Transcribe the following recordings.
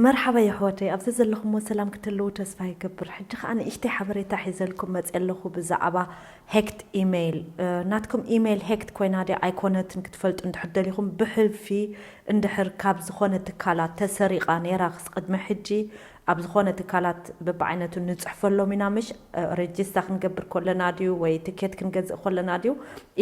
መርሓባ የሕዋተይ፣ ኣብዚ ዘለኹሞ ሰላም ክትህልዉ ተስፋ ይገብር። ሕጂ ኸኣ ንእሽተይ ሓበሬታ ሒዘልኩም መጽእ ኣለኹ ብዛዕባ ሄክት ኢሜይል። ናትኩም ኢሜይል ሄክት ኮይና ድያ ኣይኮነትን ክትፈልጡ እንድሕር ደሊኹም፣ ብሕልፊ እንድሕር ካብ ዝኾነ ትካላት ተሰሪቓ ነይራ ክስ ቅድሚ ሕጂ ኣብ ዝኾነ ትካላት በብዓይነቱ ንጽሕፈሎም ኢና፣ ምሽ ረጅስታ ክንገብር ከለና ድዩ ወይ ትኬት ክንገዝእ ከለና ድዩ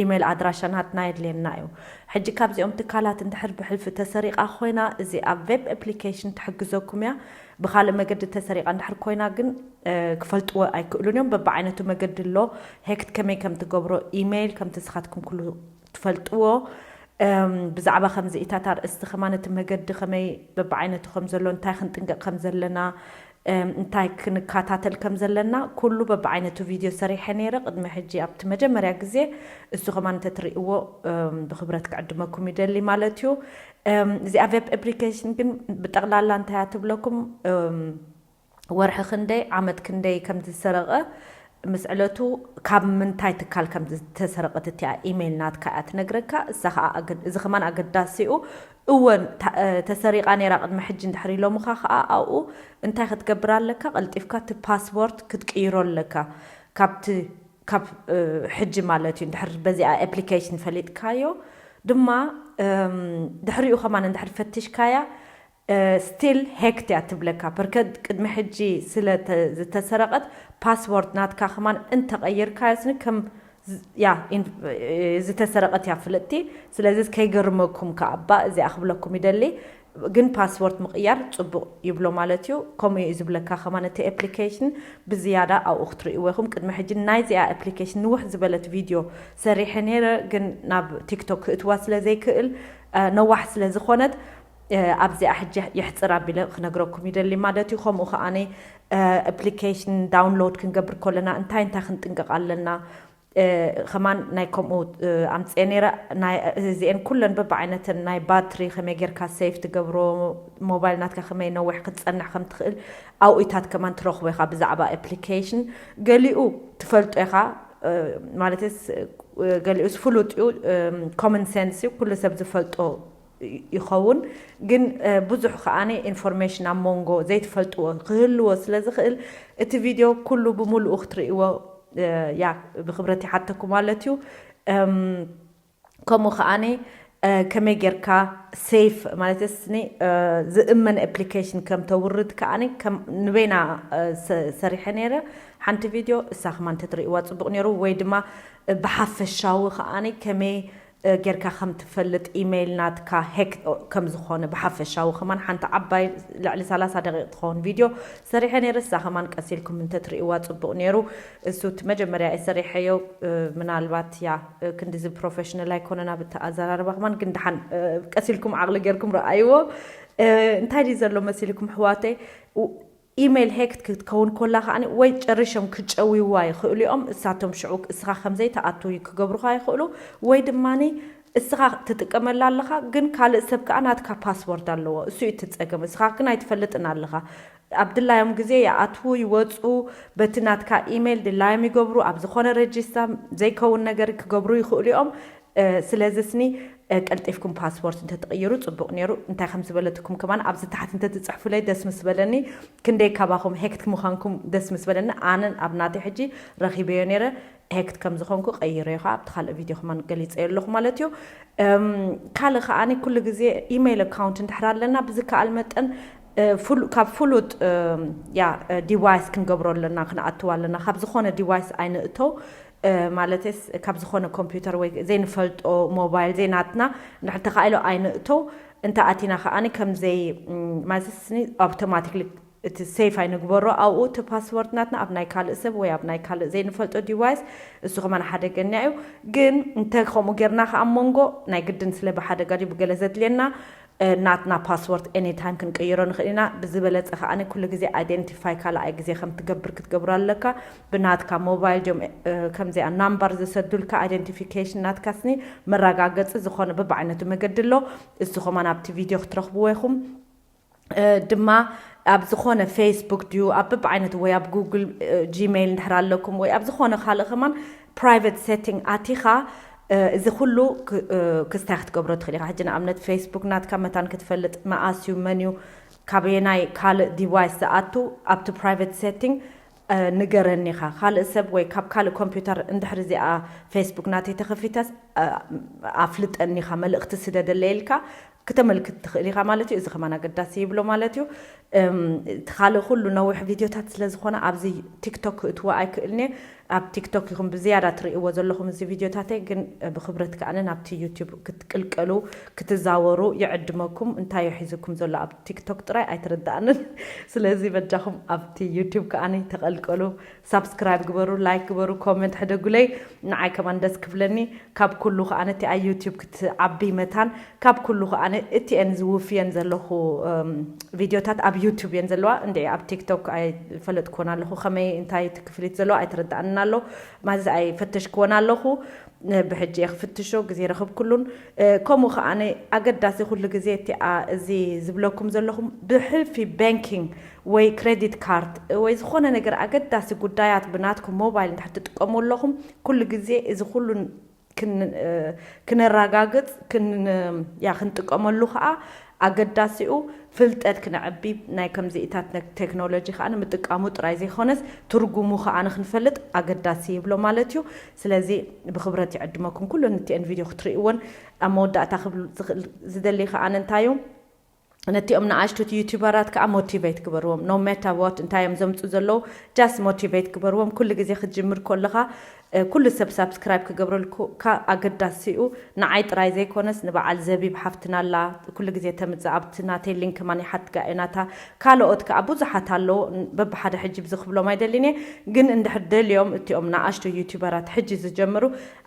ኢሜይል ኣድራሻ ናትና የድልየና እዩ። ሕጂ ካብዚኦም ትካላት እንድሕር ብሕልፊ ተሰሪቓ ኮይና፣ እዚ ኣብ ዌብ ኣፕሊኬሽን ትሕግዘኩም እያ። ብኻልእ መገዲ ተሰሪቓ እንድሕር ኮይና ግን ክፈልጥዎ ኣይክእሉን እዮም። በብዓይነቱ መገዲ ኣሎ። ሄክት ከመይ ከም ትገብሮ ኢሜይል ከምቲ ንስኻትኩም ኩሉ ትፈልጥዎ። ብዛዕባ ከምዚ ኢታት ኣርእስቲ ከማን እቲ መገዲ ከመይ በብዓይነቱ ከም ዘሎ፣ እንታይ ክንጥንቀቕ ከም ዘለና፣ እንታይ ክንከታተል ከም ዘለና ኩሉ በብዓይነቱ ቪድዮ ሰሪሐ ነይረ ቅድሚ ሕጂ ኣብቲ መጀመርያ ግዜ። እሱ ከማን እንተትርእይዎ ብክብረት ክዕድመኩም ይደሊ ማለት እዩ። እዚኣ ዌብ ኣፕሊኬሽን ግን ብጠቕላላ እንታይ እያ ትብለኩም? ወርሒ ክንደይ ዓመት ክንደይ ከም ዝተሰረቐ ምስ ዕለቱ ካብ ምንታይ ትካል ከም ዝተሰረቐት እቲኣ ኢሜይል ናትካ እያ ትነግረካ። እሳ ከዓ ኣገድ- እዚ ከማን ኣገዳሲኡ እወን ታ- ተሰሪቓ ነይራ ቅድሚ ሕጂ እንድሕር ኢሎምኻ ከዓ ኣብኡ እንታይ ክትገብር ኣለካ? ቀልጢፍካ እቲ ፓስፖርት ክትቅይሮ ኣለካ። ካብቲ ካብ ሕጂ ማለት እዩ። እንድሕር በዚኣ ኣፕሊኬሽን ፈሊጥካዮ ድማ ድሕሪኡ ከማን እንድሕር ፈቲሽካያ ስቲል ሄክት እያ ትብለካ። በርከት ቅድሚ ሕጂ ስለ ዝተሰረቀት ፓስወርድ ናትካ ከማን እንተቀይርካዮ ስኒ ከም ያ ዝተሰረቀት እያ ፍልጥቲ። ስለዚ ከይገርመኩም ከኣባ እዚኣ ክብለኩም ይደሊ። ግን ፓስወርድ ምቕያር ጽቡቕ ይብሎ ማለት እዩ። ከምኡ እዩ ዝብለካ ከማን እቲ ኣፕሊኬሽን ብዝያዳ ኣብኡ ክትርእይዎ ኢኹም። ቅድሚ ሕጂ ናይዚኣ ኣፕሊኬሽን ንውሕ ዝበለት ቪድዮ ሰሪሐ ነይረ፣ ግን ናብ ቲክቶክ ክእትዋ ስለ ዘይክእል ነዋሕ ስለ ዝኾነት ኣብዚኣ ሕጂ የሕፅር ኣቢለ ክነግረኩም ይደሊ ማለት እዩ። ከምኡ ከዓኒ ኣፕሊኬሽን ዳውንሎድ ክንገብር ከለና እንታይ እንታይ ክንጥንቀቕ ኣለና? ከማን ናይ ከምኡ ኣምፅኤ ነይረ። እዚአን ኩለን በብዓይነተን ናይ ባትሪ ከመይ ጌርካ ሴፍ ትገብሮ፣ ሞባይል ናትካ ከመይ ነዊሕ ክትፀንሕ ከም ትኽእል ኣብኡታት ከማን ትረኽቦ ኢኻ። ብዛዕባ ኣፕሊኬሽን ገሊኡ ትፈልጦ ኢኻ፣ ማለትስ ገሊኡስ ፍሉጥ እዩ፣ ኮመን ሴንስ እዩ፣ ኩሉ ሰብ ዝፈልጦ ይኸውን። ግን ብዙሕ ከዓኒ ኢንፎርሜሽን ኣብ መንጎ ዘይትፈልጥዎ ክህልዎ ስለ ዝኽእል እቲ ቪድዮ ኩሉ ብምሉኡ ክትርእይዎ ያ ብክብረት ይሓተኩ ማለት እዩ። ከምኡ ከዓኒ ከመይ ጌርካ ሴፍ ማለት ስኒ ዝእመን ኣፕሊኬሽን ከም ተውርድ ከዓኒ ንበይና ሰሪሐ ነይረ ሓንቲ ቪድዮ፣ እሳ ከማን ተትርእይዋ ጽቡቕ ነይሩ። ወይ ድማ ብሓፈሻዊ ከዓኒ ከመይ ጌርካ ከም ትፈልጥ ኢሜይል ናትካ ሄክ ከም ዝኾነ ብሓፈሻዊ ከማን ሓንቲ ዓባይ ልዕሊ ሰላሳ ደቂቕ ትኸውን ቪድዮ ሰሪሐ ነይረ። እሳ ከማን ቀሲልኩም እንተትርእይዋ ጽቡቕ ነይሩ። እሱ እቲ መጀመርያ እየ ሰሪሐዮ። ምናልባት ያ ክንዲዚ ፕሮፌሽናል ኣይኮነን ኣብ እቲ ኣዘራርባ ከማን፣ ግን ደሓን ቀሲልኩም ዓቕሊ ጌርኩም ረኣይዎ። እንታይ ድዩ ዘሎ መሲልኩም ኣሕዋተይ? ኢሜይል ሄክት ክትከውን ኮላ ከዓኒ ወይ ጨሪሾም ክጨውይዋ ይኽእሉ እዮም። እሳቶም ሽዑ እስኻ ከም ዘይትኣቱ ክገብሩኻ ይኽእሉ። ወይ ድማኒ እስኻ ትጥቀመላ ኣለኻ፣ ግን ካልእ ሰብ ከኣ ናትካ ፓስወርድ ኣለዎ። እሱ እዩ እቲ ጸገም። እስኻ ግን ኣይትፈልጥን ኣለኻ። ኣብ ድላዮም ግዜ ይኣትዉ ይወጹ፣ በቲ ናትካ ኢሜይል ድላዮም ይገብሩ። ኣብ ዝኾነ ረጂስታ ዘይከውን ነገር ክገብሩ ይኽእሉ እዮም። ስለዚ ስኒ ቀልጢፍኩም ፓስፖርት እንተትቕይሩ ጽቡቕ ነይሩ። እንታይ ከም ዝበለትኩም ከማን ኣብዚ ታሕቲ እንተትጽሕፉለይ ደስ ምስ በለኒ። ክንደይ ካባኹም ሄክት ምዃንኩም ደስ ምስ በለኒ። ኣነን ኣብ ናተይ ሕጂ ረኺበዮ ነይረ። ሄክት ከም ዝኾንኩ ቀይረዮ ኸዓ ኣብቲ ካልእ ቪድዮ ከማን ገሊጸዮ ኣለኹ ማለት እዩ። ካልእ ከዓኒ ኩሉ ግዜ ኢሜይል ኣካውንት እንድሕር ኣለና ብዝከኣል መጠን ካብ ፍሉጥ ያ ዲቫይስ ክንገብሮ ኣለና፣ ክንኣትዋ ኣለና። ካብ ዝኾነ ዲቫይስ ኣይንእተው። ማለትስ ካብ ዝኾነ ኮምፒውተር ወይ ዘይንፈልጦ ሞባይል ዘይናትና እንድሕር ተኻኢሎ ኣይንእተው። እንተ ኣቲና ከዓኒ ከምዘይ ማለትስ ኣውቶማቲክሊ እቲ ሴፍ ኣይንግበሮ ኣብኡ እቲ ፓስወርድ ናትና ኣብ ናይ ካልእ ሰብ ወይ ኣብ ናይ ካልእ ዘይንፈልጦ ዲቫይስ እሱ ከማን ሓደገኛ እዩ። ግን እንተ ከምኡ ጌርና ከኣ ኣብ መንጎ ናይ ግድን ስለ ብሓደጋ ድዩ ብገለ ዘድልየና ናትና ፓስወርድ ኤኒታይም ክንቅይሮ ንኽእል ኢና። ብዝበለጸ ከዓኒ ኩሉ ግዜ ኣይደንቲፋይ ካልኣይ ግዜ ከም ትገብር ክትገብሮ ኣለካ። ብናትካ ሞባይል ድዮም ከምዚኣ ናምበር ዝሰዱልካ ኣይደንቲፊኬሽን ናትካ ስኒ መረጋገጺ ዝኾነ በብዓይነቱ መገዲ ኣሎ። እሱ ከማን ኣብቲ ቪድዮ ክትረኽብዎ ኢኹም። ድማ ኣብ ዝኾነ ፌስቡክ ድዩ ኣብ በብዓይነቱ ወይ ኣብ ጉግል ጂሜይል እንድሕር ኣለኩም ወይ ኣብ ዝኾነ ካልእ ከማን ፕራይቨት ሴቲንግ ኣቲኻ እዚ ኩሉ ክስታይ ክትገብሮ ትኽእል ኢኻ። ሕጂ ንኣብነት ፌስቡክ ናትካ መታን ክትፈልጥ መኣስ እዩ መን እዩ ካበየናይ ካልእ ዲቫይስ ዝኣቱ ኣብቲ ፕራይቬት ሴቲንግ ንገረኒ ኢኻ። ካልእ ሰብ ወይ ካብ ካልእ ኮምፒውተር እንድሕር እዚኣ ፌስቡክ ናተይ ተኸፊታስ ኣፍልጠኒ ኢኻ፣ መልእኽቲ ስደደለይ ኢልካ ክተመልክት ትኽእል ኢኻ ማለት እዩ። እዚ ከማን ኣገዳሲ ይብሎ ማለት እዩ። እቲ ካልእ ኩሉ ነዊሕ ቪድዮታት ስለ ዝኾነ ኣብዚ ቲክቶክ ክእትዎ ኣይክእልን እየ። ኣብ ቲክቶክ ኢኹም ብዝያዳ ትርእይዎ ዘለኹም እዚ ቪድዮታተይ፣ ግን ብኽብረት ከኣነ ናብቲ ዩቲዩብ ክትቅልቀሉ ክትዛወሩ ይዕድመኩም። እንታይ እዩ ሒዝኩም ዘሎ ኣብ ቲክቶክ ጥራይ ኣይተረዳእንን። ስለዚ በጃኹም ኣብቲ ዩቲዩብ ከኣኒ ተቐልቀሉ፣ ሳብስክራይብ ግበሩ፣ ላይክ ግበሩ፣ ኮመንት ሕደጉለይ። ንዓይ ከማን ደስ ክብለኒ። ካብ ኩሉ ከኣ ነቲ ኣብ ዩቲዩብ ክትዓቢ መታን ካብ ኩሉ ከኣ እቲኤን ዝውፍየን ዘለኹ ቪድዮታት ኣብ ዩቲዩብ እየን ዘለዋ። እንደ ኣብ ቲክቶክ ኣይፈለጥኩን ኣለኹ ከመይ እንታይ እቲ ክፍሊት ዘለዋ ኣይተረዳእንን ኣሎ። ማዚ ኣይፈተሽክወን ኣለኹ። ብሕጂ እየ ክፍትሾ ግዜ ረኽብኩሉን። ከምኡ ከኣ ኣገዳሲ ኩሉ ግዜ እቲኣ እዚ ዝብለኩም ዘለኹም ብሕልፊ ባንኪንግ ወይ ክሬዲት ካርድ ወይ ዝኾነ ነገር ኣገዳሲ ጉዳያት ብናትኩም ሞባይል እንድሕር ትጥቀሙ ኣለኹም ኩሉ ግዜ እዚ ኩሉ ክነረጋግፅ ያ ክንጥቀመሉ ከዓ ኣገዳሲኡ ፍልጠት ክነዕቢ ናይ ከምዚኢታት ቴክኖሎጂ ከዓ ንምጥቃሙ ጥራይ ዘይኮነስ ትርጉሙ ከዓ ንክንፈልጥ ኣገዳሲ ይብሎ ማለት እዩ። ስለዚ ብክብረት ይዕድመኩም ኩሉ ንቲኤን ቪድዮ ክትርእይዎን ኣብ መወዳእታ ክብል ዝደሊ ከዓ እንታይ እዩ ነቲኦም ንኣሽቱት ዩቲዩበራት ከዓ ሞቲቬት ግበርዎም። No matter what እንታይ እዮም ዘምፁ ዘለዉ just ሞቲቬት ግበርዎም። ኩሉ ግዜ ክትጅምር ከለካ ኩሉ ሰብ ሳብስክራይብ ክገብረልካ ኣገዳሲ እዩ። ንዓይ ጥራይ ዘይኮነስ ንበዓል ዘቢብ ሓፍትና ኣላ ኩሉ ግዜ ተምፅእ ኣብቲ ናተይ ሊንክ ማን ይሓትጋ እየ ናታ ካልኦት ከዓ ብዙሓት ኣለዉ። በብሓደ ሕጂ ብዚ ክብሎም ኣይደልን እየ ግን እንድሕር ደልዮም እቲኦም ንኣሽቱ ዩቲዩበራት ሕጂ ዝጀምሩ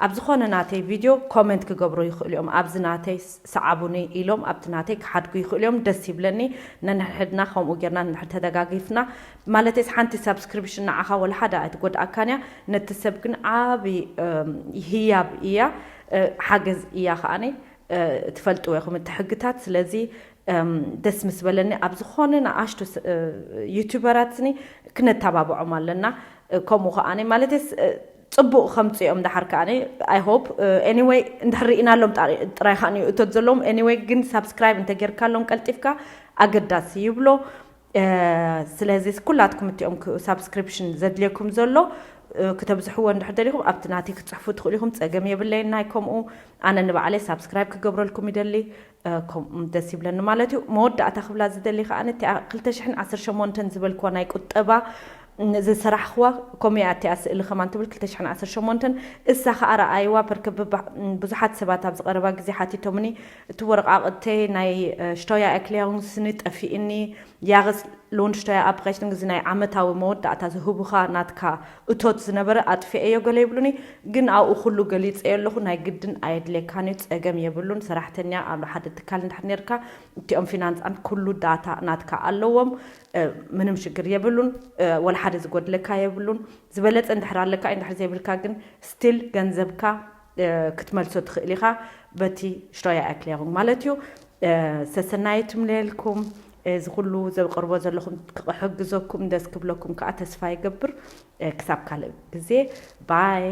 ኣብ ዝኾነ ናተይ ቪድዮ ኮመንት ክገብሩ ይኽእሉ እዮም። ኣብዚ ናተይ ሰዓቡኒ ኢሎም ኣብቲ ናተይ ክሓድጉ ይኽእሉ እዮም። ደስ ይብለኒ። ነንሕድሕድና ከምኡ ጌርና እንድሕር ተደጋጊፍና ማለተይስ ሓንቲ ሳብስክሪፕሽን ንዓኻ ወላ ሓደ ኣይትጎድኣካን እያ። ነቲ ሰብ ግን ዓቢ ህያብ እያ፣ ሓገዝ እያ ከኣኒ ትፈልጥዎ ኢኹም እቲ ሕግታት። ስለዚ ደስ ምስ በለኒ ኣብ ዝኾነ ንኣሽቱ ዩቱበራት ስኒ ክነተባብዖም ኣለና። ከምኡ ከኣኒ ማለትስ ፅቡቕ ከምፅኦም ዳሓር ከኣኒ I hope anyway እንድሕር ርኢናሎም ጥራይ ከኣ እቶት ዘለዎም anyway ግን ሳብስክራይብ እንተጌርካሎም ቀልጢፍካ ኣገዳሲ ይብሎ። ስለዚ ኩላትኩም እቲኦም ሳብስክሪፕሽን ዘድልየኩም ዘሎ ክተብዝሕዎ እንድሕር ደሊኹም ኣብቲ ናተይ ክትፅሕፉ ትኽእሉ ኢኹም። ፀገም የብለይን። ናይ ከምኡ ኣነ ንባዕለይ ሳብስክራይብ ክገብረልኩም ይደሊ። ከምኡ ደስ ይብለኒ ማለት እዩ። መወዳእታ ክብላ ዝደሊ ከዓ እቲኣ ክልተ ሽሕን ዓሰርተ ሸሞንተን ዝበልክዋ ናይ ቁጠባ ዝሰራሕኽዋ ኮሚያ እቲኣ ስእሊ ከማን ትብል ክልተ ሽሕን ዓሰርተ ሸሞንተን እሳ ከዓ ረኣይዋ ፐርከ ብዙሓት ሰባት ኣብዚ ቀረባ ግዜ ሓቲቶምኒ እቲ ወረቃቅተይ ናይ ሽቶያ ኤክሊያውን ስኒ ጠፊእኒ ያግስ ሎንሽቶያ ኣብ ኸሽትን ግዚ ናይ ዓመታዊ መወዳእታ ዝህቡኻ ናትካ እቶት ዝነበረ ኣጥፊኤዮ ገለ ይብሉኒ። ግን ኣብኡ ኩሉ ገሊፀዮ ኣለኹ ናይ ግድን ኣየድልየካን እዩ። ፀገም የብሉን። ሰራሕተኛ ኣብ ሓደ ትካል እንድሕር ነርካ እቲኦም ፊናንሳን ኩሉ ዳታ ናትካ ኣለዎም። ምንም ሽግር የብሉን። ወላ ሓደ ዝጎድለካ የብሉን። ዝበለፀ እንድሕር ኣለካ እንድሕር ዘይብልካ ግን ስቲል ገንዘብካ ክትመልሶ ትኽእል ኢኻ። በቲ ሽቶያ ኣክሊያኹም ማለት እዩ። ሰሰናየት ትምለልኩም። እዚ ኩሉ ዘቅርቦ ዘለኹም ክሕግዘኩም ደስ ክብለኩም ከዓ ተስፋ ይገብር። ክሳብ ካልእ ግዜ ባይ።